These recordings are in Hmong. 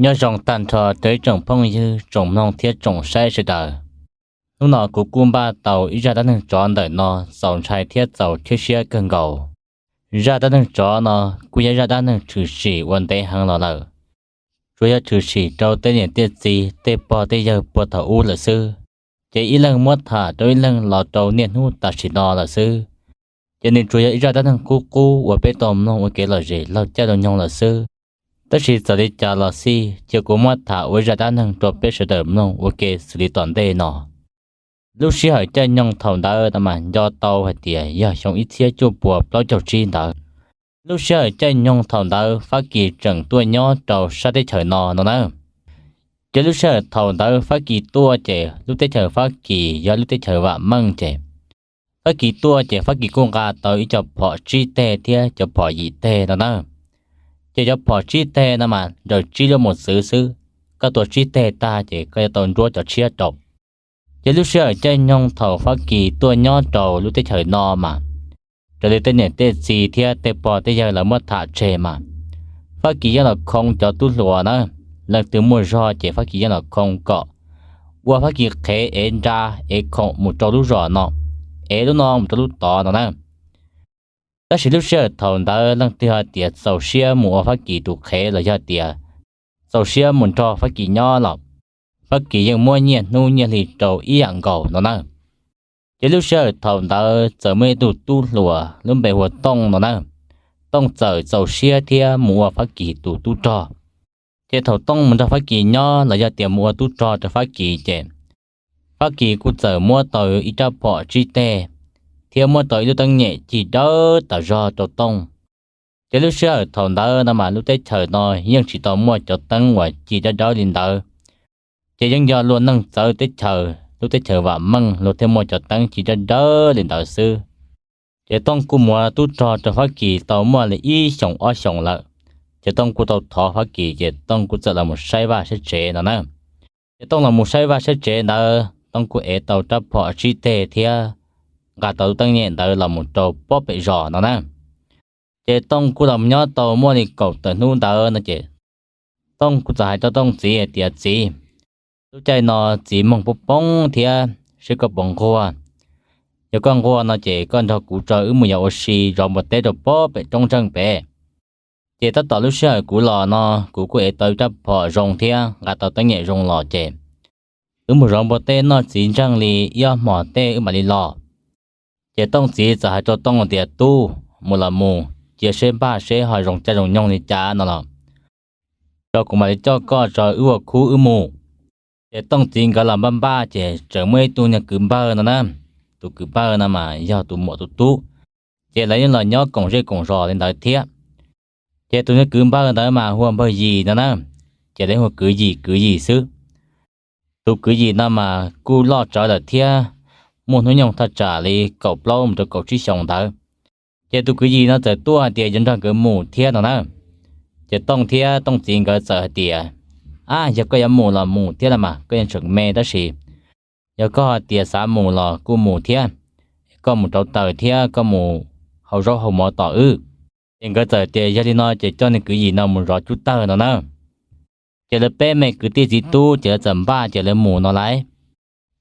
Nyob zoo tag nrho rau ib tsoom phooj ywg, tsoom mloog thiab tsoom saib sawv daws. Hnub no kuv kuj npaj tau ib zaj dab neeg tsov ntawm no txaus ntshai thiab txaus chwb siab kawg nkaus. Zaj dab neeg tsov no kuj yog zaj dab neeg tshwm sim ua ntev heev los lawm, tsuas yog tshwm sim rau tej niam tej txiv tej pog tej yawg puag thaum ub lawm xwb. Ces ib leeg muab tham rau ib leeg los rau niaj hnub tam sim no lawm xwb. Ces nws tsuas yog ib zaj dab neeg qub qub uas peb tau mloog ua kev lom zem laug caij laug nyoog lawm xwb. Tab sis txawm li cas los xij, cia kuv muab tham ua ib zaj dab neeg rau peb sawv daws mloog ua ke xws li tom ntej no. Lub sij hawm caij nyoog thaum ntawd no mas nco tau hais tias yog xyoo ib txhiab cuaj puas plaub caug tsib ntawd. Lub sij hawm caij nyoog thaum ntawd Fab Kis tseem tuaj nyob rau sab teb chaws no no na. Ces lub sij hawm thaum ntawd Fab Kis tuaj ces lub teb chaws Fab Kis yog lub teb chaws vam meej ces Fab Kis tuaj ces Fab Kis kuj nqa tau ib co phom tsib teg thiab cov phom yim teg no na. Ces cov phom tsib teg no mas nraws tsib lub mos txwv xwb, koj tua tsib teg tag ces koj yuav tau nruab cov tshiab rau. Ces lub sij hawm caij nyoog thaum Fab Kis tuaj nyob rau lub teb chaws no mas raws li tej niam tej txiv thiab tej pog tej yawg lawv muab tham tseg mas Fab Kis yeej los khoo cov tub hluas na, leej twg muaj zog ces Fab Kis yeej los khoo kom ua Fab Kis qhev ev nra ev khoom mus rau lub zos no, ev lub no mus rau lub tod no na. Tab sis lub sij hawm thaum ntawd leej twg hais tias txaus siab mus ua Fab Kis tus qhev los yog tias txaus siab mus nrog Fab Kis nyob los Fab Kis yeej muab nyiaj hnub nyiaj hli rau ib yam nkaus no na. Ces lub sij hawm thaum ntawd txawm muaj ib tug tub hluas lub npe hu ua Tooj no na. Tooj txawm txaus siab thiab mus ua Fab Kis tus tub rog. Ces thaum Tooj mus nrog Fab Kis nyob los yog tias mus ua tub rog rau Fab Kis ces Fab Kis kuj txawm muab tau ib rab phom tsib teg thiab muab tau ib lub teeb nyem cig dawb tas zog rau Tooj. Ces lub sij hawm thaum ntawd no mas lub teb chaws no yeej tsis tau muaj cov teeb uas cig dawb dawb li ntawd. Ces yeej yog luag neeg txawv teb chaws, lub teb chaws vam meej luag thiaj muaj cov teeb cig dawb dawb li ntawd xwb. Ces Tooj kuj mus ua tub rog rau Fab Kis tau muaj li ib xyoos ob xyoos lawm. Ces Tooj kuj tau thov Fab Kis ces Tooj kuj txawm los mus saib vaj saib tsev no na. Ces Tooj los mus saib vaj saib tsev ntawd Tooj kuj ev tau rab phom tsib teg thiab nqa tau lub teeb nyem ntawd los mus rau pob pem zos no na. Ces Tooj kuj los nyob tau muaj li kaum tawm hnub ntawd no ces Tooj kuj txawm hais rau Tooj txiv hais tias, Txiv, lub caij no txiv moog poob poob thiab seb koj puas nquag. Yog koj nquag no ces koj nrog kuv tso wb mus yos ua si zov npua teb rau pob pem roob ntseej pem. Ces tab tom lub sij hawm kuv los no kuv kuj ev tau ib rab phom zoo thiab nqa tau teeb nyem zoo los ces wb mus zov npua teb noj txiv ntseej li ib ob hmos tej wb mam li los. Ces Tooj txiv txawm hais rau Tooj tias, Tub, mus los mus, cia seb npaj seb ho zoo caij zoo nyoog li cas no los tso kuv mam li coj koj tso wb ua khub wb mus. Ces Tooj txiv nkawd los npaj npaj ces tseem muaj ib tug niag kwv npawg no na. Tus kwv npawg no mas yog tus muam tus tub, ces lawv yeej los nyob koom zej koom zos li ntawd thiab. Ces tus niag kwv npawg ntawd mas hu ua npawg Yim no na, ces lawv hu ua kwv Yim kwv Yim xwb. Tus kwv Yim no mas kuj loj tsawv lawm thiab, muaj hnub nyoog thaj tsam li kaum plaub mus rau kaum tsib xyoos ntawd. Ces tus kwv Yim no txawm tuaj hais tias yuav nrog nkawd mus thiab no na. Ces Tooj thiab Tooj txiv nkawd txawm hais tias, Ab, yog koj yuav mus los mus thiab los mas, koj yeej tseem me tab sis yog koj hais tias xav mus los kuj mus thiab, koj mus rauv taws thiab koj mus hau zaub hau mov tom wb. Ces nkawd txawm tias yog li no ces coj niag kwv Yim no mus zov cub tawg no na. Ces lawv peb me kwv tij txiv tub ces lawv txawm npaj ces lawv mus no lauj.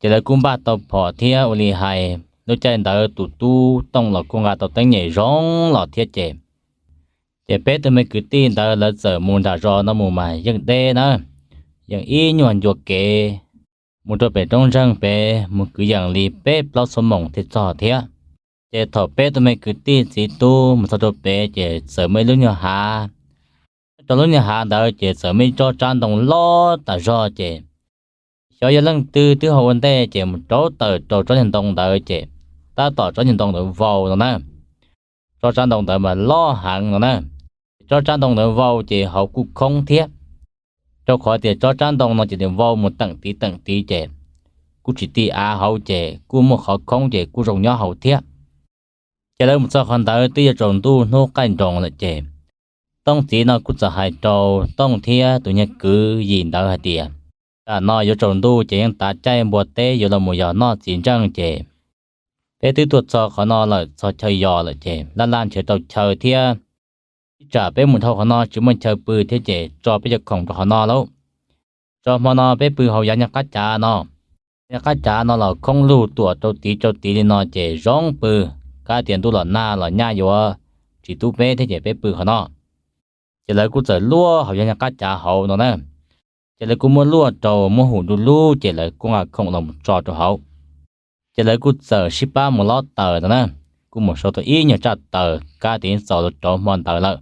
Ces lawv kuj npaj tau phom thiab ua li hais, lub caij ntawd tus tub Tooj los kuj nqa tau teeb nyem zoo los thiab ces, ces peb tug me kwv tij ntawd lawv txawm mus nram zos no mus mas yeej deb na, yeej ib nyuag ncua kev mus rau pem roob ntseeg pem mus kwv yees li peb plaub xuab moos thiaj txog thiab. Ces thaum peb tug me kwv tij txiv tub mus txog rau pem ces txawm muaj ib lub nyuag hav. Rau lub nyuag hav ntawd ces txawm muaj ib tsob tsab ntoo loj tas zog ces xyov yog leej twg twb ho ua ntej ces mus rauv taws rau tsob nyuag ntoo ntawd ces tab tom tsob nyuag ntoo ntawd vau no na. Tsob tsab ntoo ntawd mas loj heev no na. Tsob tsab ntoo ntawd vau ces hauv kuj khoob thiab, rau qhov tias tsob tsab ntoo no ces nws vau mus teem tid teem tid ces kuj tsis ti av hauv ces kuj muaj qhov khoob ces kuj zoo nyob hauv thiab. Ces lawv mus txog qhov ntawd twb yuav tsaus ntuj hnub qaij nroos lawm ces Tooj txiv no kuj txawm hais rau Tooj thiab tus niag kwv Yim ntawd hais tias, tam no yuav tsaus ntuj ces yeej tav caij npua teb yuav los mus yos noj txiv ntseej ces peb twb tuaj txog qhov no lawm, txog chaw yos lawm ces laj laj nrhiav tau chaw thiab. Ib tsam peb mus dhau qhov no tsis muaj chaw pw thiab ces tso peb cov khoom rau qhov no lauj. Tso hmo no peb pw hauv yav nyuag qab cav no. Nyuag qab cav no los khoob lug tuam rau tid rau tid li no ces zoo pw, kab tias ntuj los nag los nyaj yuav tsis tub peb thiab ces peb pw qhov no. Ces lawv kuj txawm luaj hauv yav nyuag qab cav hauv no na. Ces lawv kuj muab luaj rau muab hum du lug ces lawv kuj nqa khoom los tso rau hauv. Ces lawv kuj txawm sib pab mus lob taws no na, kuj mus sau tau ib nyuag tsaj taws kab tias yeej txaus rau hmo ntawd lawm.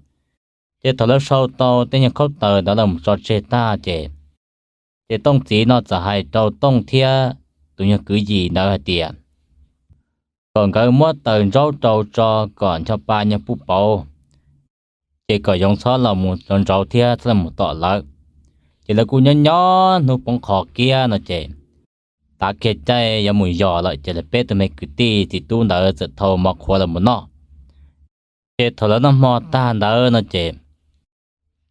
Ces thaum lawv sau tau tej nyuag khaub taws ntawd los tso tseg tag ces, ces Tooj txiv no txawm hais rau Tooj thiab tus nyuag kwv yim ntawd hais tias kom nkawd muab taws ntsaub rau tso kom ncho pa nyuag puj pauv, ces kom yoov txhob los mus ntsaus thiab txhob los tom lawv. Ces lawv kuj nyob nyob hnub poob qho kiag no ces, tav kiag caij yuav mus yos lawm ces lawv peb tug me kwv tij txiv tub ntawd txawm thau mov qhuav los mus noj. Ces thaum lawv noj hmo tag ntawd no ces,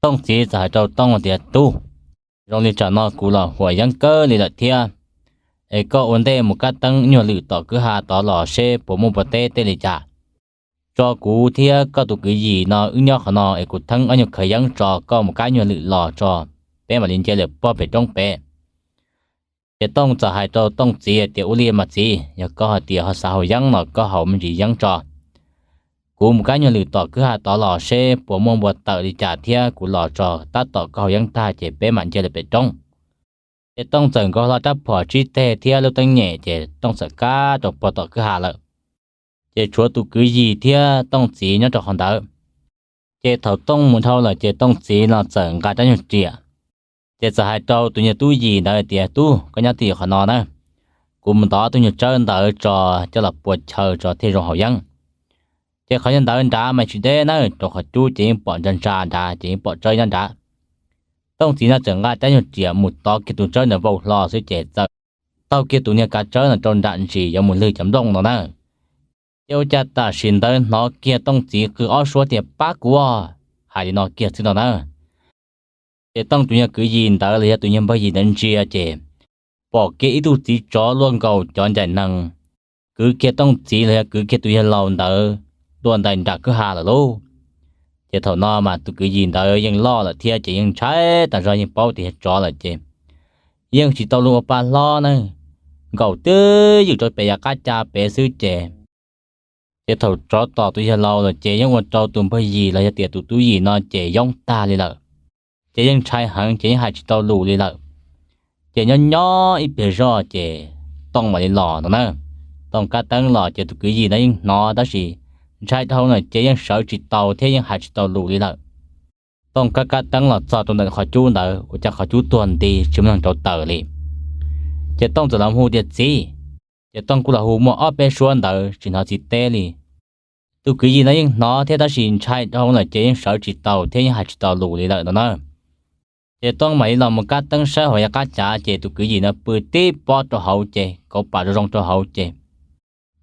Tooj txiv txawm hais rau Tooj tias, Tub, zoo li tsam no kuv los huam yeeb kawg li lawm thiab, es koj ua ntej mus kab teeb nyuag lwm tom kwj ha tod los seb puas muaj npua teb tej li cas, tso kuv thiab koj tus kwv yim no wb nyob qhov no es kuv theeb ob nyuag khawv yeeb tso koj mus kab nyuag lwm los tso, peb mam li nce lawm pog pem roob pem. Ces Tooj txawm hais rau Tooj txiv tias, Ua li mas txiv, yog koj hais tias ho xav haus yeeb no koj haus me ntsis yeeb tso, kuv mus kab nyuag lwm tom kwj ha tod los seb puas muaj npua tawm li cas thiab kuv los tso, tab tom koj haus yeeb tag ces peb mam nce lawm pem roob. Ces Tooj txawm nkaug hlo rab phom tsib teg thiab lub teeb nyem ces Tooj txawm kab rau pog tom kwj ha lawm. Ces tshuav tus kwv yim thiab Tooj txiv nyob rau qhov ntawd. Ces thaum Tooj mus dhau lawm ces Tooj txiv no txawm nqa rab nyuag riam, ces txawm hais rau tus nyuag tub yim ntawd tias, Tub, koj nyob twj ywm qhov no na, kuv mus ntov tus nyuag tsawb ntawd tso coj los pua chaw tso thiaj zoo haus yeeb. Ces qhov nyuag ntawd nrad mas tsis deb na, rau qhov cub ces yeej pom ntsa ntsa nrad ces yeej pom tsawb nyob nrad. Tooj txiv no txawm nqa rab nyuag riam mus tov kiag tus tsawb ntawd vau hlo xwb ces txawm taug kiag tus niag kav tsawb no rau nram ntsis yuav mus lwg cov nplooj no na. Ces ua cas tam sim ntawd hnov kiag Tooj txiv qw ob suab tias, Pab kuv os! Hais li no kiag xwb no na. Ces Tooj tus nyuag kwv yim ntawd los yog tus nyuag npawg yim ntawd ntsia ces pom kiag ib tug txiv tsov luaj nkaus cov ncaim nees kwv kiag Tooj txiv los yog kwv kiag tus yawg laus ntawd dua ntais nram kwj ha lawm lauj. Ces thaum no mas tus kwv yim ntawd yeej loj lawm thiab ces yeej ntshai tas zog, yeej paub tias yog tsov lawm ces yeej tsis tau luag ua pa hlob na, nkaum twj ywm rau pem yav qab cav pem xwb ces, ces thaum tsov tom tus yawg laus lawm ces yeej ua rau tus npawg yim los yog tias tus tub yim no ces yoob tag li lawm. Ces yeej ntshai heev ces yeej hais tsis tau lus li lawm. Ces nyob nyob ib pliag zoj ces Tooj mam li los no na. Tooj kab teeb los ces tus kwv yim no yeej hnov tab sis ntshai dhau lawm ces yeej sawv tsis tau thiab yeej hais tsis tau lus li lawm. Tooj kab kab teeb los txog rau ntawm qhov cub ntawd ua cas qhov cub tuag nti tsis muaj neeg rauv taws li. Ces Tooj txawm los hu tias, Txiv! Ces Tooj kuj los hu muaj ob peb suab ntawd tsis hnov txiv teb li. Tus kwv yim no yeej hnov thiab tab sis ntshai dhau lawm ces yeej sawv tsis tau thiab yeej hais tsis tau lus li lawm no na. Ces Tooj mam li los mus kab teeb saib hauv yav qab cav ces tus kwv yim no pw tib pob rau hauv ces kauv pam zoo zoo rau hauv ces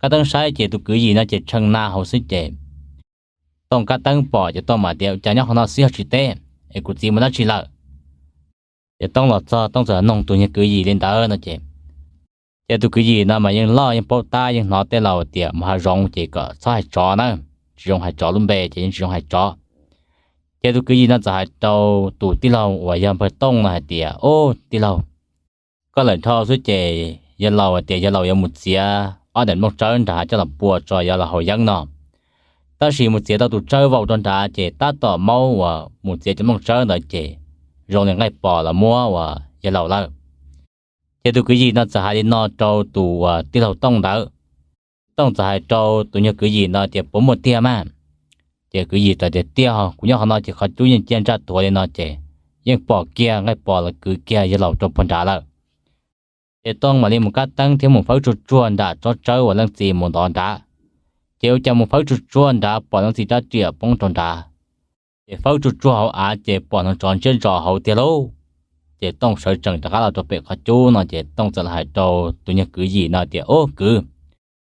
kab teeb saib ces tus kwv yim no ces tshee na hauv xwb ces Tooj kab teeb pom ces Tooj mam tias, Ua cas nyob qhov no xwb yog tsis teb, es kuv txiv mus dab tsi lawm? Ces Tooj los txog Tooj txawm noog tus nyuag kwv yim li ntawd no ces, ces tus kwv yim no mas yeej loj yeej paub tab yeej hnov tej laus tias mus hav zoov ces kom txhob hais tsov na, tsis zoo hais tsov lub npe ces yeej tsis zoo hais tsov. Ces tus kwv yim no txawm hais rau tus tij laug uas yog npawg Tooj no hais tias, Ob tij laug, koj lawm dhau xwb ces yawg laus hais tias yawg laus yuav mus txiav ob daim nplooj tsawb nrad coj los pua tso yuav los haus yeeb no. Tab sis mus txiav tau tus tsawb vau rau nrad ces tab tom maub uas mus txiav cov nplooj tsawb ntawd ces zoo li nqaij pos los muab uas yawg laus lawm. Ces tus kwv yim no txawm hais li no rau tus uas tij laug Tooj ntawd. Tooj txawm hais rau tus nyuag kwv yim no tias, Puas muaj tiag mas? Ces kwv yim txawm tias, Tiag, kuv nyob qhov no ces qhov cub yeej cia ntsaj tuag li no ces yeej pom kiag nqaij pos los kwv kiag yawg laus rau puag nrad lawm. Ces Tooj mam li mus kab teeb thiab mus fawb tsuag tsuag nram tsob tsawb uas leej txiv mus ntov nrad. Ces ua cas mus fawb tsuag tsuag nrad pom leej txiv rab riam poob rau nrad. Ces fawb tsuag tsuag hauv av ces pom hnoos tsov ntsiab ntsos hauv tiag lauj. Ces Tooj sawv tsees rov qab los rau pem qhov cub no ces Tooj txawm los hais rau tus nyuag kwv yim no tias, Ob kwv,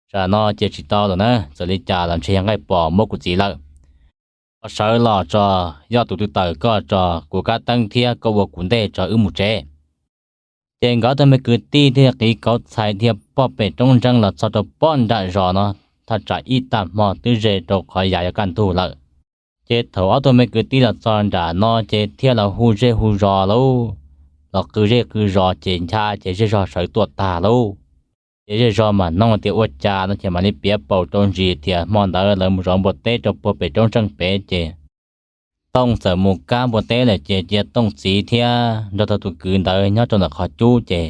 tsam no ces tsis tau lawm na, txawm li cas los ntshe yog nqaij pos muab kuv txiv lawm. Koj sawv los tso, yog tus twg tawm koj tso, kuv kab teeb thiab koj ua kuv ntej tso wb mus tsev. Ces nkawd ob tug me kwv tij thiaj qiv kauv txhais dhia pog pem roob ntseej los txog rau pog nram zos no, thaj tsam ib tag hmo twb ze rau qhov yav yuav kaj ntug lawm. Ces thaum ob tug me kwv tij los txog nram no ces thiaj los hu zej hu zos lauj. los qw zej qw zos ces ncha ces zej zog sawv tuaj tag lauj. Ces zej zog mam noog tias ua cas no ces mam li piav paus rau ntsis tias hmo ntawd lawv mus zov npua teb rau puag pem roob tseej pem ces Tooj txawm mus kab npua teb lawm ces cia Tooj txiv thiab nrog rau tus kwv ntawd nyob rau ntawm qhov cub ces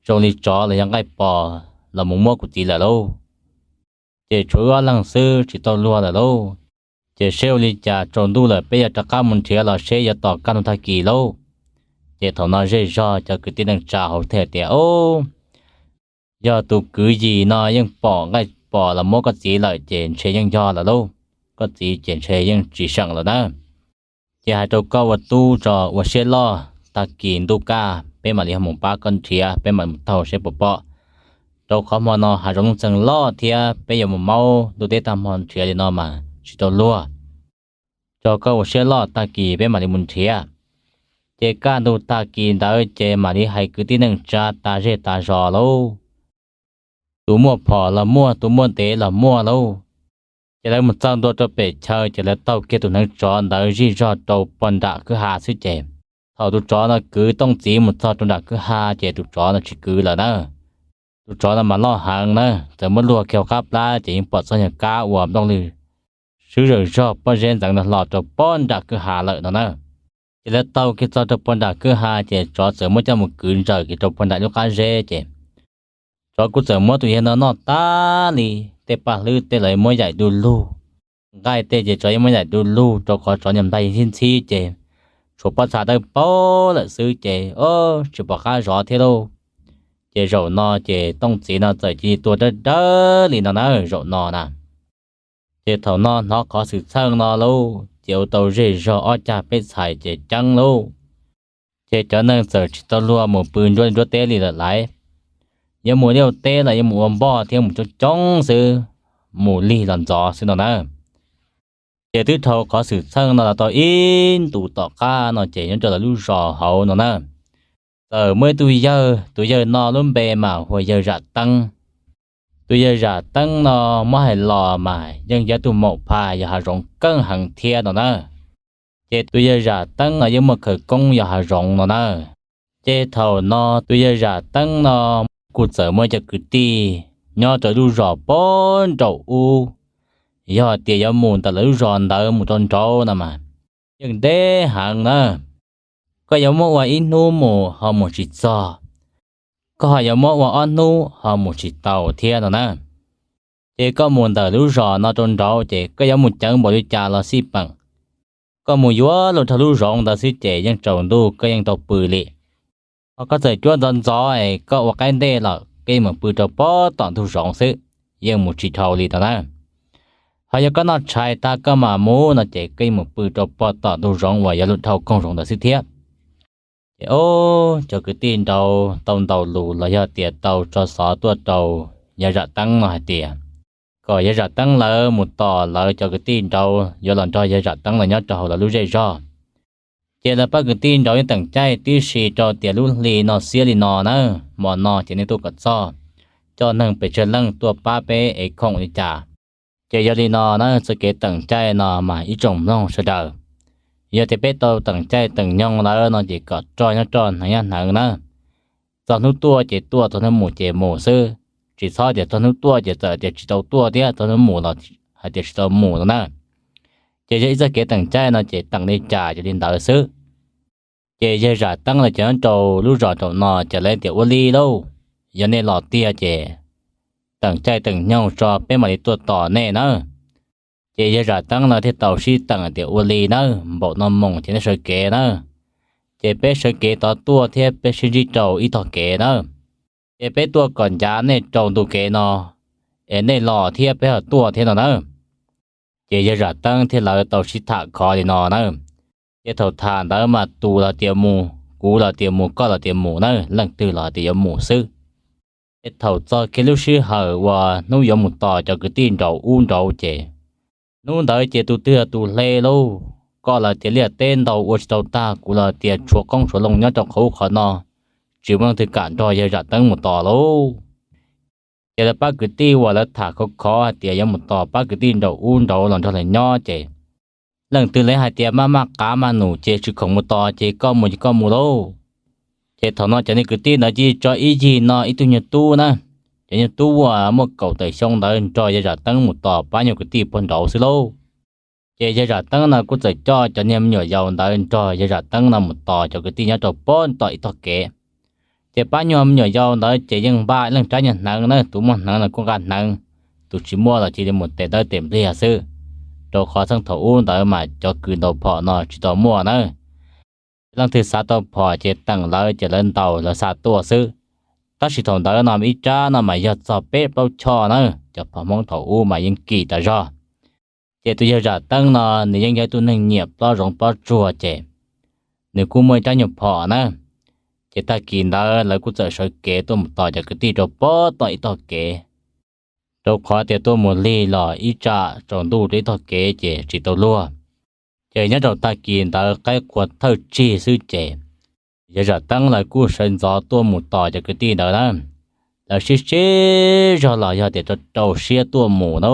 zoo li tsov los yog nqaij pos los mus muab kuv txiv lawm lauj. Ces tshuav wb ob leeg xwb tsis tau luag lawm lauj. Ces seb ua li cas tsaus ntuj lawm peb yuav rov qab mus nrhiav los seb yuav tos kaj ntug tag kis lauj. Ces thaum no zej zog cov kwv tij neej tsa hauv thiaj tias, Ob, yog tus kwv yim no yeej pom nqaij pos los muab koj txiv lawm ces ntshe yeej yog lawm lauj. Koj txiv ces ntshe yeej tsis seem lawm na. Ces hais rau koj ua tub tso, ua siab loj, tag kis ntuj kaj peb mam li mus pab koj nrhiav, peb mam mus taug seb puas pom. Rau qhov hmo no hav zoov txeeg loj thiab peb yuav mus maub ntuj teb tag hmo nrhiav li no mas tsis tau luag. Tso koj ua siab loj, tag kis peb mam li mus nrhiav. Ces kaj ntug tag kis ntawd ces mam li hais kwv tij neej tsa tas zej tas zos lauj. Tus muaj phom los muaj, tus muaj ntev los muaj lauj. Ces lawv mus txog ntua rau pem chaw ces lawv taug kiag tus hneev tsov ntawd zij zog rau puag nram kwj ha xwb ces thaum tus tsov no kwv Tooj txiv mus txog rau nram kwj ha ces tus tsov no tsis kwv lawm na. Tus tsov no mas loj heev na, txawm muab luag kiag hauv qab plab ces yeej pom txog nyuag kab ua nplooj lwg swb zawm zog pob zeb ntxeev no hlo rau puag nram kwj ha lawm no na. Ces lawv taug kiag txog rau puag nram kwj ha ces tsov txawm muab coj mus kwv ntsaws kiag rau puag nram lub qab zeb ces tsov kuj txawm muab tus yawg no noj tas li. Tej paj hlwb tej los muab yaim du lug, nqaij tej ces tsov yeej muab yaim du lug rau qhov tsov niag nplaig ntxhib ntxhib ces tshuav pob txha dawb paug lawm xwb ces tsis pom qab zov thiab lauj. Ces zaum no ces Tooj txiv no txawm cia li tuag dawb dawb li no na zaum no na. Ces thaum no hnov qhov xwm txheej no lauj ces ua tau zej zog ob cag peb txhais ces ceeb lauj. Ces cov neeg txawm tsis tau luag mus pw nruab nruab teb li lawm lauj. Yuav mus liaj teb los yuav mus ua npoj thiab mus coob coob xwb, mus lig los ntxov xwb no na. Ces twb dhau qhov xwm txheej no los tau ib ntus tom qab no ces nyob rau lawv lub zos hauv no na, txawm muaj ib tug yawg, tus yawg no lub npe mas hu ua yawg Zam Teeb. Tus yawg Zam Teeb no muab hais los mas yeej yog tus maum phas yos hav zoov keej heev thiab no na. Ces tus yawg Zam Teeb no yeej muaj khawv koob yos hav zoov no na. Ces thaum no tus yawg Zam Teeb no kuj txawm muaj cov kwv tij nyob rau lub zos puag nraum ub. Yog tias yuav mus ntawm lawv lub zos ntawd mus rau nraud no mas yeej deb heev na. Koj yuav muab ua ib hnub mus ho mus tsis txog, koj ho yuav muab ua ob hnub ho mus tsis tau thiab no na. Ces koj mus ntawm lub zos no rau nraud ces koj yuav mus ceev npaum li cas los xij peem, koj mus yuav luag dhau lub zoov ntawd xwb ces yeej tsaus ntuj koj yeej tau pw li. Ho koj txawm cuab ntxov ntxov es koj ua qaib ntej lawm koj yeej mus pw rau puag tom ntug zoov xwb, yeej mus tsis dhau li no na. Ho yog koj noj tshais tag koj mam mus no ces koj yeej mus pw rau puag tom ntug zoov uas yuav luag dhau koog zoov ntawd xwb thiab. Ces ob, cov kwv tij nraud tau ntaus lus los yog tias tau tso xov tuaj rau yawg Zam Teeb no hais tias kom yawg Zam Teeb lawv mus tos lawv cov kwv tij nraud yuav los nrog yawg Zam Teeb lawv nyob rau hauv lawv lub zej zog. Ces lawv pab kwv tij nraud yeej teem caij tib si rau tias lub hli no xiab li no na, hmo no ces nej tuaj kom txog, coj neeg pes tsawg leej tuaj pab peb ev khoom li cas. Ces yog li no na, txoj kev teem caij no mas ib tsoom mloog sawv daws, yog tias peb tau teem caij teem nyoog lawm no ces kom roj nyob roj hneev nyob hneev na. Txog hnub tuaj ces tuaj, txog hnub mus ces mus xwb. Tsis txhob tias txog hnub tuaj ces txawm tias tsis tau tuaj thiab, txog hnub mus los hais tias tsis tau mus no na. Ces yog ib txoj kev teem caij no ces teem li cas ces li ntawd xwb. Ces yawg Zam Teeb lawv cov nyob rau lub zos rau no ces lawv tias ua li lauj, yog nej los tiag ces teem caij teem nyoog tso peb mam li tuaj tos nej na. Ces yawg Zam Teeb lawv thiaj tau sib teem tias ua li nawb, npaum no mus ces nej sawv kev nawb, ces peb sawv kev tod tuaj thiab peb sib ntsib rau ib tog kev nawb. Ces peb tuaj kom ncav nej rau ntu kev no, es nej los thiab peb ho tuaj thiab no nawb. Ces yawg Zam Teeb thiab lawv tau sib tham khov li no na. Ces thaum tham ntawd mas tus los tias mus, kuv los tias mus, koj los tias mus na, leej twg los tias yuav mus xwb. Ces thaum txog kiag lub sij hawm uas hnub yuav mus tos cov kwv tij nraud ub nraud ces, hnub ntawd ces tus twg los tus hle lauj, koj los tias liaj teb ntau ua tsis tau tag, kuv los tias tshuav qoob tshuav loo nyob rau qhov ub qhov no, tsis muaj leej twg kam nrog yawg Zam Teeb mus tos lauj. Ces lawv pab kwv tij uas lawv tham khov khov hais tias yuav mus tos pab kwv tij nraud ub nraud los nrog lawv nyob ces, leej twg los hais tias maj maj qav maj num ces tsis khoom mus tos ces koj mus ces koj mus lauj. Ces thaum no cov niag kwv tij ntawd cia li tso ib yig no ib tug nyuag tub na, cov nyuag tub uas muaj kaum tawm xyoo ntawd nrog yawg Zam Teeb mus tos pab nyuag kwv tij puag nraud xwb lauj. Ces yawg Zam Teeb no kuj txawm coj cov niag me nyuam yaus ntawd nrog yawg Zam Teeb no mus tos cov kwv tij nyob rau puag tom ib tog kev. Ces pab nyuag me nyuam yaus ntawd ces yeej npaj leej rab nyuag hneev na, tus muaj hneev no kuj nqa hneev, tus tsis muaj los cia li mus tes dawb tes npliag xwb, rau qhov txheej thaum ub ntawd mas cov kws ntaus phom no tsis tau muaj na. Leej twg xav tau phom ces teem lawv ces lawv ntaus lawv xa tuaj xwb. Tab sis thaum ntawd no ib rab no mas yog txog peb plaub choj na, cov phom Hmoob thaum ub mas yeej kim tas zog. Ces tus yawg Zam Teeb no nws yeej yog ib tug neeg nyiam plob zoov plob tsuag ces nws kuj muaj ib rab nyuag phom na. Ces tag kis ntawd lawv kuj txawm sawv kev tuaj mus tos cov kwv tij rau puag tom ib tog kev, rau qhov tias tuaj mus lig los ib tsam tsaus ntuj rau ib tog kev ces tsis tau luag. Ces nyob rau tag kis ntawd qaib qua thawj tsig xwb ces yawg Zam Teeb lawv kuj sawv ntxov tuaj mus tos cov kwv tij ntawd na. Lawv sib sib zog los yog tias rau rau siab tuaj mus na,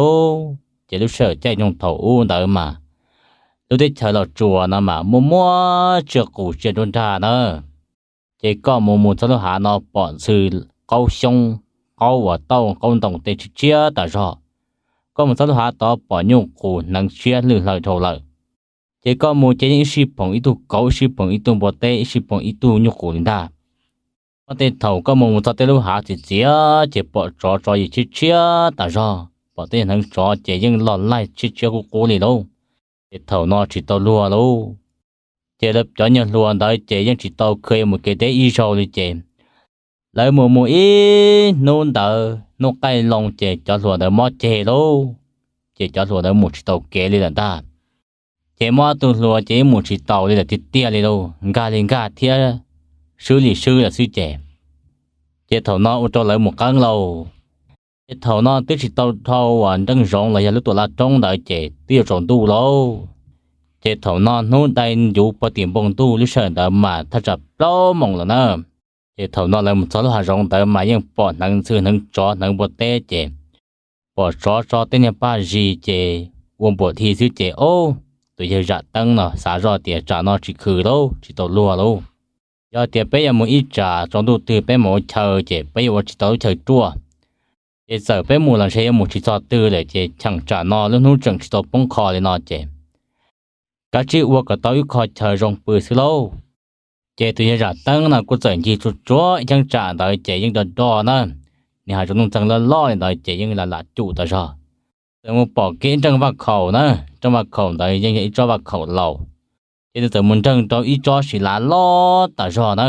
ces lub sij hawm caij nyoog thaum ub ntawd mas lub teb chaws Los Tsuas no mas muaj muaj tsiaj qus tsiaj nruab nrag na. Ces koj mus mus txog lub hav no pom ntxhw qaub xyoob, qaub uas tauj qaub ntoo tej tshiab tshiab tas zog. Koj mus txog lub hav tod pom nyuj qus hneev tshiab lwj hlaws dhau lawm. Ces koj mus ces yeej ib sij phoom ib tug kauv, ib sij phoom ib tug npua teb, ib sij phoom ib tug nyuj qus li ntag. Muaj tej thaum koj mus mus txog tej lub hav txias txias ces pom tsov tso yim tshiab tshiab tas zog, pom tej hneev tsov ces yeej loj laij tshiab tshiab qub qub li lauj. Ces thaum no tsis tau luag lauj. Ces lawv cov nyuag hluas ntawd ces yeej tsis tau khw mus kev deb ib zaug li ces lawv mus mus ib hnub ntawd hnub qaij loo ces cov hluas ntawd mob ceg lauj. Ces cov hluas ntawd mus tsis tau kev li lawm ntag. Ces muaj ob tug hluas ces yeej mus tsis taus li lawm tiag tiag li lauj, nkag li nkag thiab swb li swb lawm xwb ces. Ces thaum no ua rau lawv mus qeeb lauj. Ces thaum no twb tsis tau dhau uas nreej zoov los yog lub tuam laj roob ntawd ces twb yuav tsaus ntuj lauj. Ces thaum no hnub dai ncuv puag tim npoo ntuj lub sij hawm ntawd mas thaj tsam plaub moos lawm na. Ces thaum no lawv mus txog lub hav zoov ntawd mas yeej pom hneev ntxhw hneev tsov hneev npua teb ces pom tsov tso tej niag paj zis ces ua npuam dhi xwb ces ob, tus yawg Zam Teeb no xav zoj tias tsam no tsis khw lauj, tsis tau luag lauj. Yog tias peb yuav mus ib tsam tsaus ntuj twg peb mus ua chaw ces peb yuav ua tsis tau lub chaw ruaj. Ces txawm peb mus los ntshe yuav mus tsis txog twg lawm ces cheem tsam no lub hnub tseem tsis tau poob qho li no ces kav tsij ua kom tau ib qho chaw zoo pw xwb lauj. Ces tus yawg Zam Teeb no kuj txawm ncig tsuag tsuag ib cheeb tsam ntawd ces yeej do do na, nws hav zoov nuj txeeg loj loj li ntawd ces yeej lam lam cum tas zog. Txawm mus pom kiag ib nreej vaj khaum na, nreej vaj khaum ntawd yeej yog ib tsob vaj khaum laus. Ces nws txawm mus nreeg rau ib tsob sis lav loj tas zog na,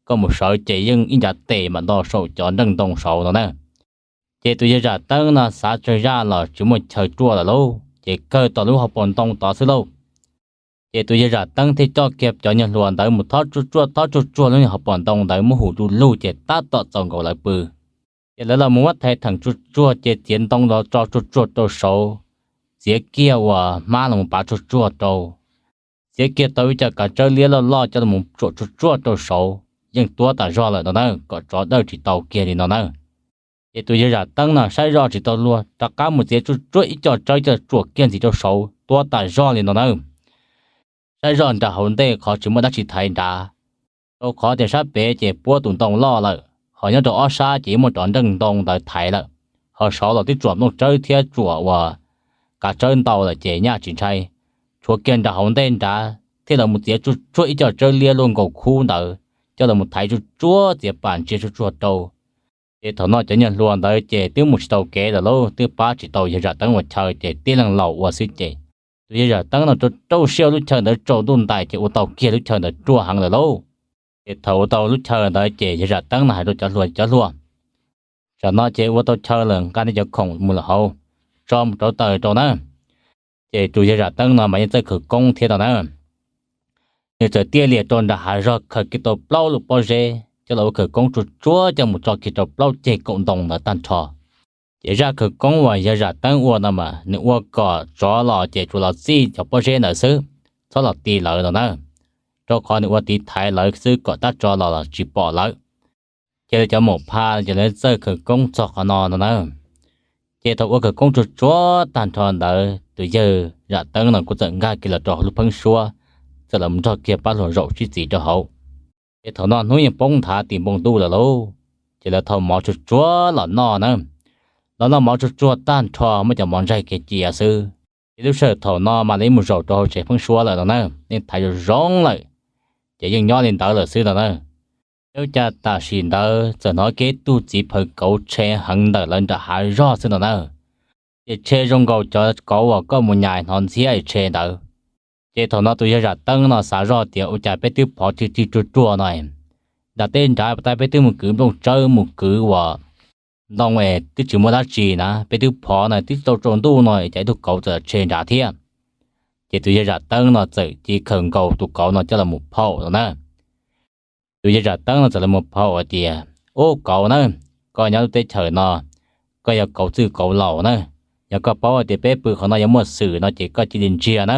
koj mus sawv ces yeej ib ncav tes mam nto saum cov nreej ntoo saud no na. Ces tus yawg Zam Teeb no xav tsawg zaj los tsis muaj chaw ruaj lawm lauj, ces kawg tom lub hauv paus ntoo tod xwb lauj. Ces tus yawg Zam Teeb thiaj coj kiag cov nyuag hluas ntawd mus thob tsuag tsuag thob tsuag tsuag lub hauv paus ntoo ntawd muab hum du lug ces tab tom txaus nkaus lawv pw. Ces lawv los mus muab thaiv theem tsuag tsuag ces txiav ntoo los tso tsuag tsuag rau saud, txiav kiag uas hmab los mus pav tsuag tsuag rau, txiav kiag tau ib co kav tsawb liab loj loj coj los tsuam tsuag tsuag rau saud yeej tuab tas zog lawm no na, kom tsov dawj tsis tau kiag li no na. Ces tus yawg Zam Teeb no saib zoj tsis tau luag rov qab mus txiav tsuag tsuag ib co tsawb coj tsuam kiag ntxiv rau saud tuab tas zog li no na. Saib zoj nram hauv ntej qhov tsis muaj dab tsi thaiv nrad, rau qhov tias sab pem ces puab tus ntoo loj lawm, ho nyob rau ob sab ces yeej muaj cov nreej ntoo ntawd thaiv lawm, ho saud los twb tsuam nplooj tsawb thiab tsuam uas kav tsawb ntau lawm ces nyaj tsis ntshai. Tshuav kiag nram hauv ntej nrad thiaj los mus txiav tsuag tsuag ib co tsawb liab luaj nkaus khub ntawd coj los mus thaiv tsuag tsuag txiav pam ntsia tsuag tsuag rau. Ces thaum no cov nyuag hluas ntawd ces twb mus tsis tau kev lawm lauj, twb pab tsis tau yawg Zam Teeb ua chaw ces tib leeg laus ua xwb ces tus yawg Zam Teeb no rau rau siab ua lub chaw ntawd tsaus ntuj ntais ces ua tau kiag lub chaw ntawd ruaj heev lawm lauj. Ces thaum ua tau lub chaw ntawd ces yawg Zam Teeb no hais rau cov hluas, cov hluas, tsam no ces ua tau chaw lawm, nqa nej cov khoom mus lawm hauv, tso mus rauv taws rau na. Ces tus yawg Zam Teeb no mas yeej txawj khawv koob thiab tau na. Nws txawm tiaj liam rau nram hav zog khaws kiag tau plaub lub pob zeb coj los ua khawv koob tsuag tsuag coj mus tso kiag rau plaub ceg kaum ntoo ntawd tag nrho. Ces zaj khawv koob uas yawg Zam Teeb ua no mas nws ua kom tsov los ces tsuas los txij cov pob zeb ntawd xwb, txhob los ti lawv no na, rau qhov nws ua tiv thaiv lawv xwb kom tab tsov los los tsis pom lawv. Ces lawv cov maum pha ces lawv txawj khawv koob txog qhov no no na. Ces thaum ua khawv koob tsuag tsuag tag nrho ntawd tus yawg Zam Teeb no kuj txawm nkag kiag los rau hauv lub pheeb suab, txawm los nrog kiag pab hluas zaum sib txiv rau hauv. Ces thaum no hnub yeej poob nthav tim npoo ntuj lawm lauj. Ces lawv thau mov tsuag tsuag los noj na. Los noj mov tsuag tsuag tag nrho muab cov mov ntsaig kiag cia xwb. Ces lub sij hawm thaum no mas lawv mus zaum rau hauv tsev pheeb suab lawm no na, yeej thaiv zoo zoo lawm. Ces yeej nyob li ntawd lawm xwb no na. Ua cas tam sim ntawd txawm hnov kiag ib tug txiv phawv kauv tshe heev ntawm lawv nram hav zog xwb no na. Ces tshe zoo nkaus cov kauv uas koj mus nyais hnov ntxhiab tshe ntawd. Ces thaum no tus yawg Zam Teeb no xav zoj tias ua cas peb twb phov rig rig ruag ruag no, nram tej nrad tab peb twb mus kwv nplooj tsawb mus kwv uas ntoo es twb tsis muaj dab tsi na, peb twb phov na twb tau tsaus ntuj no cas ib tug kauv txawm tshe nrad thiab. Ces tus yawg Zam Teeb no txawm cia li khawm nkaus tus kauv no coj los mus phaum no na. Tus yawg Zam Teeb no txawm los mus phaum hais tias, Ub kauv na, koj nyob lub teb chaws no, koj yog kauv txwj kauv laus na. Yog koj paub hais tias peb pw qhov no yuav muaj xwm no ces koj cia li ntsiag na.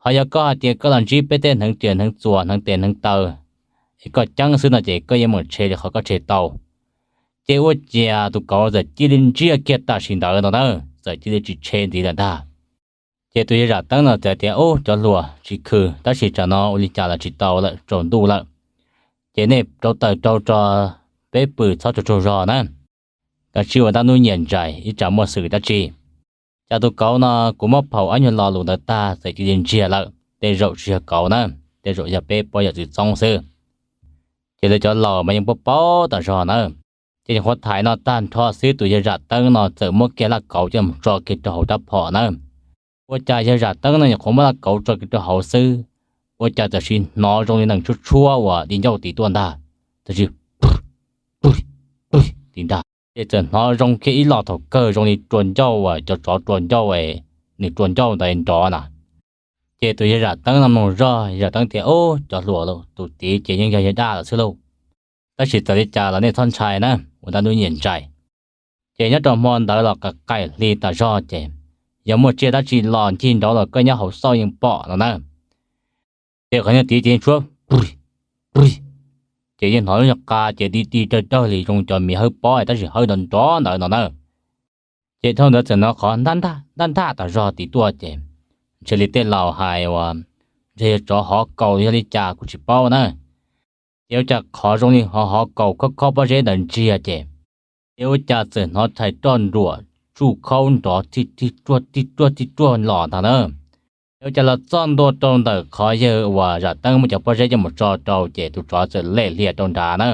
Ho yog koj hais tias koj los ntsib peb tej hneev riam hneev txuas hneev tes hneev taw, es koj ceeb xwb no ces koj yeej meem tshe li qhov koj tshe tau. Ces ua ciav tus kauv txawm cia li ntsiag kiag tam sim ntawd no na, txawm cia li tsis tshe ntxiv lawm ntag. Ces tus yawg Zam Teeb no txawm tias, Ub cov hluas, tsis khwv, tab sis tsam no ua li cas los tsis tau lawm, tsaus ntuj lawm. Ces nej rauv taws rau tso, peb pw txhob tsaug tsaug zog na. Kav tsij ua ntaj nub nyiam ntsais ib tsam muaj xwm dab tsi. Cas tus kauv no kuv muab phaum ob nyuag lo lus ntawd tag txawm cia li ntsiag lawm, tej zaum tsis yog kauv na, tej zaum yog peb poj yawm txwv txoob xwb. Ces lawv cov laus mas yeej paub paub tas zog na. Ces nyuam qhuav thaiv no tag nrho xwb tus yawg Zam Teeb no txawm muab kiag laj kauv coj mus tso kiag rau hauv rab phom na. Ua cas yawg Zam Teeb no nyuam qhuav muab laj kauv tso kiag rau hauv xwb, ua cas tam sim hnov zoo li nees tshuab tshuab uas di ncauj tid tuaj ntag, tam sim pw pw pw tid ntag. Ces txawm hnov zoo kiag ib los thaum kawg zoo li rua ncauj uas cov tsov rua ncauj es nws rua ncauj ntawd nrov na. Ces tus yawg Zam Teeb no mloog zoj, yawg Zam Teeb tias, Ub cov hluas, tus tid ces yeej yog yawg daj lawm xwb lauj. Tab sis txawm li cas los nej txhob ntshai na, ua ntaj nub nyiam ntsais. Ces nyob rau hmo ntawd los qaim hli tas zog ces yog muaj tsiaj dab tsi los ncig nraud los koj nyob hauv xauj yeej pom no na. Ces qhov niag tid ces yeej tshuab pw pw, ces yeej hnov lub nyuag qa ces di di dawg dawg li zoo cov miv hawb pob tab sis hawb nrov nrov ntawd no na. Ces dhau ntawd txawm hnov qhov ntaj ntaj ntaj tas zog tid tuaj ces ntshe li tej laus hais uas ntshe yog tsov hov kaus yog li cas kuj tsis paub na. Ces ua cas qhov zoo li ho hov kaus khob khob pob zeb ntawd ntsiag ces, ces ua cas txawm hnov rhais roj nruam tsuj khaub nrov tig tig ruaj tig ruaj tig ruaj los ntag na. Ces ua cas los txog ntua rau ntawm qhov yawg uas Zam Teeb muab cov pob zeb coj mus tso rau ces tus tsov txawm lem hlias rau nrad na.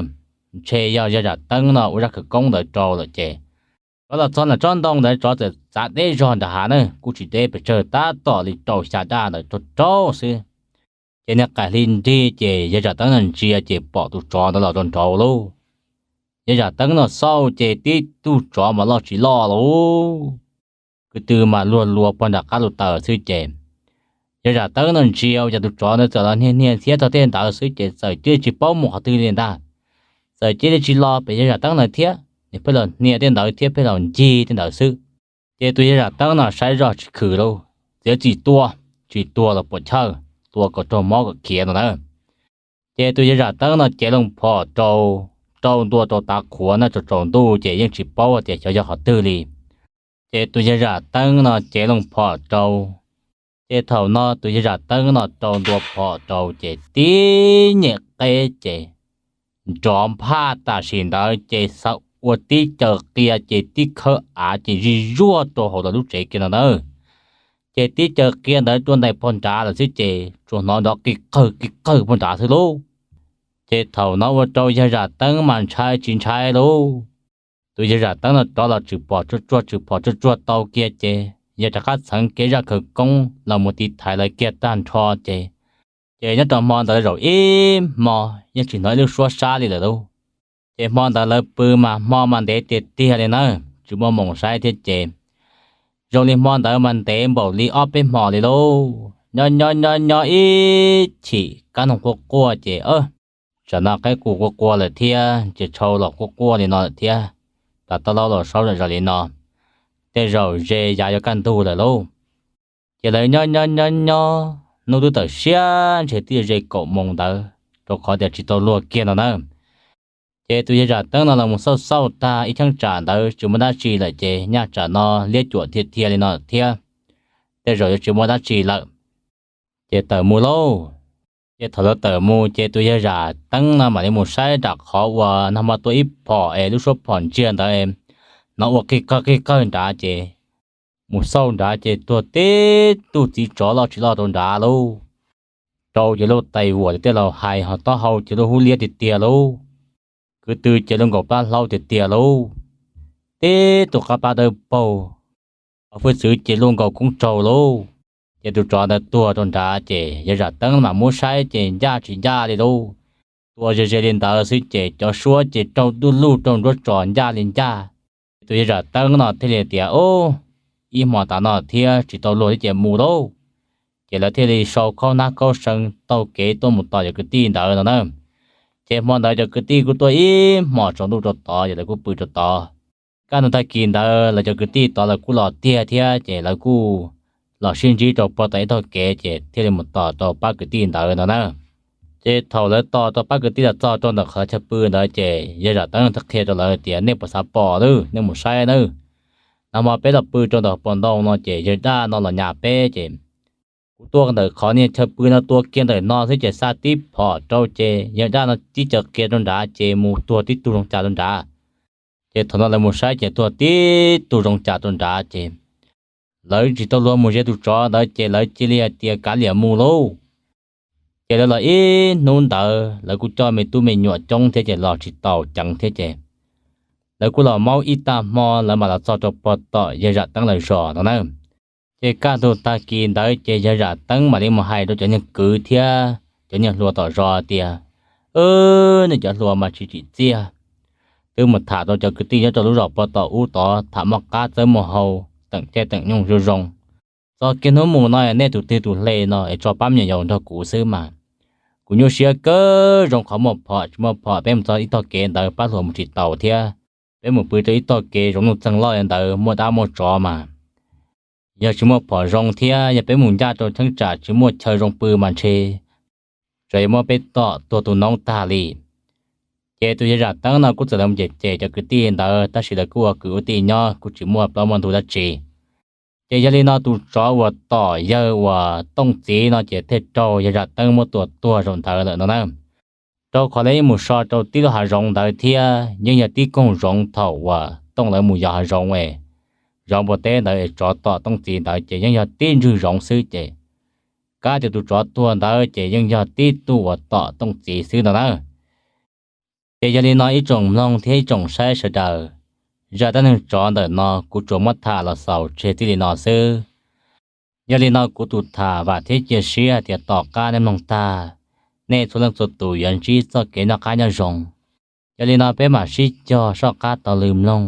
Ntshe yog yawg Zam Teeb no ua zaj khawv koob ntawd rau lawm ces tsov los txog ntawm tsob ntoo ntawd tsov txawm txav deb zog nram hav na, kuj tsis deb pes tsawg tab tom li rau xya daj ntawd rau rau xwb. Ces niag qaim hli nrig ces yawg Zam Teeb no ntsia ces pom tus tsov ntawd los rau nraud lauj. Yawg Zam Teeb no xauj ces tib tug tsov mas loj tsis loj lauj, kwv tw mas luag luas pog nram qab lus taws xwb ces yawg Zam Teeb no ntsia ua cas tus tsov ntawd txawm los hnia hnia ntxhiab txog tej ntawd xwb ces txawm cia li tsis paub mus qhov twg li ntag. Txawm cia li tsis los pem yawg Zam Teeb ntawd thiab, nws pheej los hnia tej ntawd thiab pheej los ncig tej ntawd xwb. Ces tus yawg Zam Teeb no saib zoj tsis khwv lauj, txiav txim tua, tsis tua los puas chawj, tua kom raug mob kom khiav no na. Ces tus yawg Zam Teeb no cev loo phom rau, rau ntua rau tav qhuav na, tsaus tsaus ntuj ces yeej tsis paub tias xyov yog qhov twg li. Ces tus yawg Zam Teeb no cev loo phom rau, ces thaum no tus yawg Zam Teeb no rau ntua phom rau ces tib nyem qeb ces nrov nphaj tam sim ntawd ces xav ua tib caws qia ces tib khawb av ces zij zuag rau hauv lawv lub tsev kiag no na. Ces tib caws qia ntawd rau ntais pog nrad lawm xwb ces tsuas hnov nrov qis qawg qis qawg pog nrad xwb lauj. Ces thaum no ua rau yawg Zam Teeb mas ntshai tsis ntshai lauj. Tus yawg Zam Teeb no rov los tshwm phom tsuag tsuag tshwm phom tsuag tsuag tau kiag ces yawg rov qab txheev kiag zaj khawv koob los mus tiv thaiv lawv kiag tag nrho ces, ces nyob rau hmo ntawd zaum ib hmo yeej tsis hnov ib lub suab sab li lawm lauj. Ces hmo ntawd lawv pw mas hmo mas ntev tiag tiag li na, tsis muaj moos saib thiab ces zoo li hmo ntawd mas ntev npaum li ob peb hmo li lauj. Nyob nyob nyob nyob ib chim kab noog quaj quaj ces, tsam no qaib qus quaj quaj lawm thiab, nce tshau los quaj quaj li no lawm thiab, plas taub laub los saub zom zaws li no, tej zaum ze yav yuav kaj ntug lawm lauj. Ces lawv nyob nyob nyob nyob hnub twb tawm siab ntshe twb ze kaum moos ntawd, rau qhov tias tsis tau luag kiag no na. Ces tus yawg Zam Teeb no los mus xauj xauj tag ib cheeb tsam ntawd tsis muaj dab tsi lawm ces nyaj tsam no liab cuam tiag tiag li no thiab, tej zaum yuav tsis muaj dab tsi lawm. Ces tawm mus lauj. Ces thaum lawv tawm mus ces tus yawg Zam Teeb no mam li mus saib nram qhov uas nag hmo tua ib phom es lub suab phom ntsiag ntawd hnov ua qig qawg qig qawg nrad ces mus xauj nrad ces tuag tib tug txiv tsov loj tsis loj rau nrad lauj. Rau ces luj tais vuam tiag tiag los hais ho taub hau ces luj hub liab tiag tiag lauj. Kwv tw ces luj nkaus plab hlaub tiag tiag lauj. Tib tug qab plab dawb paug, hos hwj txwv ces luj nkaus koob tsaug lauj. Ces tus tsov ntawd tuag rau nrad ces yawg Zam Teeb mam muab saib ces ncaj tsis ncaj li lauj. Tua ze ze li ntawd xwb ces cov suab ces raug duj luj raug nruab tsos ncaj li ncaj. Tus yawg Zam Teeb no thiaj li tias, Ub, ib hmos tas no thiab tsis tau luag thiab ces mus lauj. Ces lawv thiaj li sau khaub hnab khaub seev taug kev tuaj mus tos cov kwv tij ntawd no na. Ces hmo ntawd cov kwv tij kuj tuaj ib hmos tsaus ntuj rau tod ces lawv kuj pw rau tod. Kaj ntug tag kis ntawd lawv cov kwv tij tod lawv kuj los tiag thiab ces lawv kuj los sib ntsib rau puag tom ib tog kev ces thiaj li mus tos rau pab kwv tij ntawd no na. Ces thaum lawv tos rau pab kwv tij los txog rau ntawm qhov chaw pw ntawd ces yawg Zam Teeb thiaj qhia rau lawv tias, Nej puas xav pom lawm, nej mus saib nawb. Nag hmo peb los pw rau ntawm pos ntoo no ces yawg daj no los nyas peb ces kuv tuaj ntawm qhov niag chaw pw no tua kiag ntawm no xwb ces xa tib phom rau ces yawg daj no tib caws qia rau nrad ces mus tuag tib tug zoo cas rau nrad. Ces thaum no lawv mus saib ces tuag tib tug zoo cas rau nrad ces lawv tsis tau luag mus ze tus tsov ntawd ces lawv cia li hais tias kav liam mus lauj. Ces lawv los ib hnub ntawd lawv kuj coj me tub me nyuam coob thiab ces los tsis tau ceev thiab ces lawv kuj los maub ib tag hmo lawv mam los txog rau puag tom yawg Zam Teeb lawv zos no na. Ces kaj ntug tag kis ntawd ces yawg Zam Teeb mam li mus hais rau cov niag kwv thiab cov niag hluas tom zos tias, Nej cov hluas mas tsis tsim txiaj, twb mus tham rau cov kwv tij nyob rau lub zos puag tom ub tod tham muaj qab txawb muaj hau, teem caij teem nyoog zoo zoo. Txog kiag hnub mus no nej tus twg tus hle no es tso pab me nyuam yaus nrog kuv xwb mas. Kuv nyuaj siab kawg, zoo qhov muaj phom, tsis muaj phom peb mus txog ib tog kev ntawd pab hluas mus tsis taus thiab. Peb mus pw rau ib tog kev zoov nuj txeeg loj li ntawd muaj dab muaj tsov mas yog tsis muaj phom zoo thiab yog peb mus ncaj rau cheeb tsam tsis muaj chaw zoo pw mas ntshe tsam yuav muab peb tom tuag tu noob tag li. Ces tus yawg Zam Teeb no kuj txawm los cem cem cov kwv tij ntawd tab sis lawv kuj ua kwv ua tij nyob kuj tsis muaj plaub muaj ntug dab tsi. Ces yog li no tus tsov uas tom yawg uas Tooj Txiv no ces thiaj raug yawg Zam Teeb muab tua tuag zaum ntawd lawm no na. Rau qhov lawv yeej mus so rau tib lub hav zoov ntawd thiab yeej yog tib koog zoov thaum uas Tooj lawv mus yos hav zoov es zoov npua teb ntawd es tsov tom Tooj Txiv ntawd ces yeej yog tib ntswg zoov xwb ces kab tias tus tsov tuag ntawd ces yeej yog tib tug uas tom Tooj Txiv xwb no na. Ces yog li no ib tsoom mloog thiab ib tsoom saib sawv daws, zaj dab neeg tsov ntawm no kuv tsuas muab tham los xaus tseg txij li no xwb. Yog li no kuv tus tham vam thiab cia siab hais tias tom qab nej mloog tag, nej txhua leej txhua tus yuav ntsib txoj kev noj qab nyob zoo. Yog li no peb mam sib cog soj qab taug lw mloog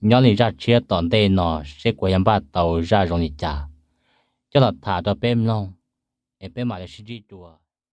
nyob li zaj tshiab tom ntej no seb kuv yuav npaj tau zaj zoo li cas coj los tham rau peb mloog, es peb mam li sib ntsib dua.